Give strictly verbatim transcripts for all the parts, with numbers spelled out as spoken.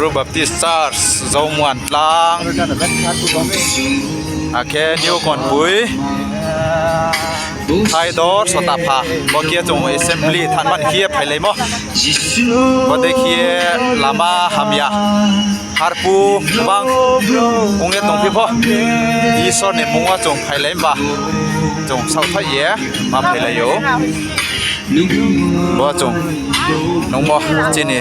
Bru Baptist Church, Zomuan Tlang, akhe New Konpui, Thaidor, Sotapha, bo khe chung assembly thanngmani khe ye phailaimo. Bo dei khe ye lama hamya, harpu gbang ong ye tongphi pho, Isor ni mmung wo chung phailai ba, chung saohthaih ye ma phailai ou. Bo chung nungmo chini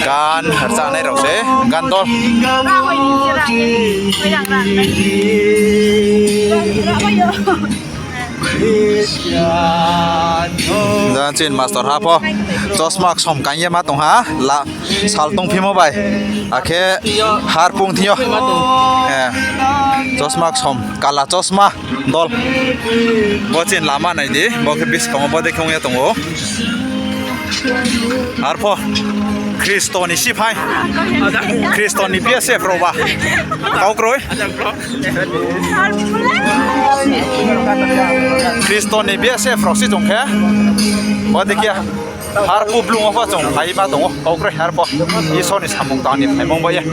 gan rchanai rao se, gan dol. Jang chini mastor ha pho chosma ksom kaing ye ma tong ha, la sal tongphimo bai. Akhe harpung thing yo, chosma ksom, kala chosma dol. Bo chini lama nai di, bo khe buskang wo bo dei khe ong ye tong ou. Arpho Khristo ni siphai, Khristo ni B S F rao ba, kau kroi. Khristo ni B S F rao se chung khe, bo dei khe harpu blung wo pho chung phai ma tong ou, kau kroi. Arpho Isor ni samung tang ni phaimung bai ye,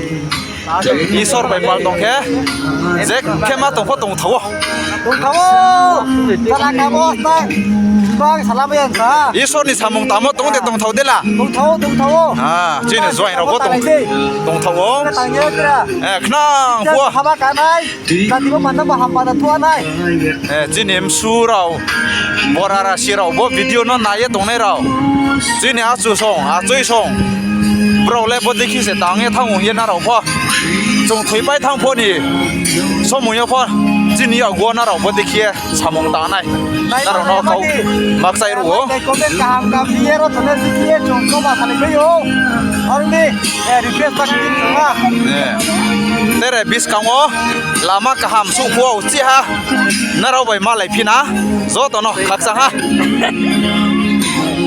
Isor bai pal tong khe, je khe ma tong pho tongthao ou. Tongthao ou. Isor ni samung tangmo tong de tongthao de la. Chini joaing rao pho tongthao ou. Khnang pho. Chini msu rao, bora rasi rao bo video no nai ye tongnai rao, chini achu song, achoi song, brao le bo dei khe se tang ye thanng ong ye nrao pho. Chung thoipai thanng pho ni somoing yo pho chini yakgu wo nrao bo dei khe samung tang nai. Nrao no kau makchai ruh ou. Tere buskang wo lama kaham souh phuh wo chi ha. Nrao bai malai phi na. Joto no khakchang ha.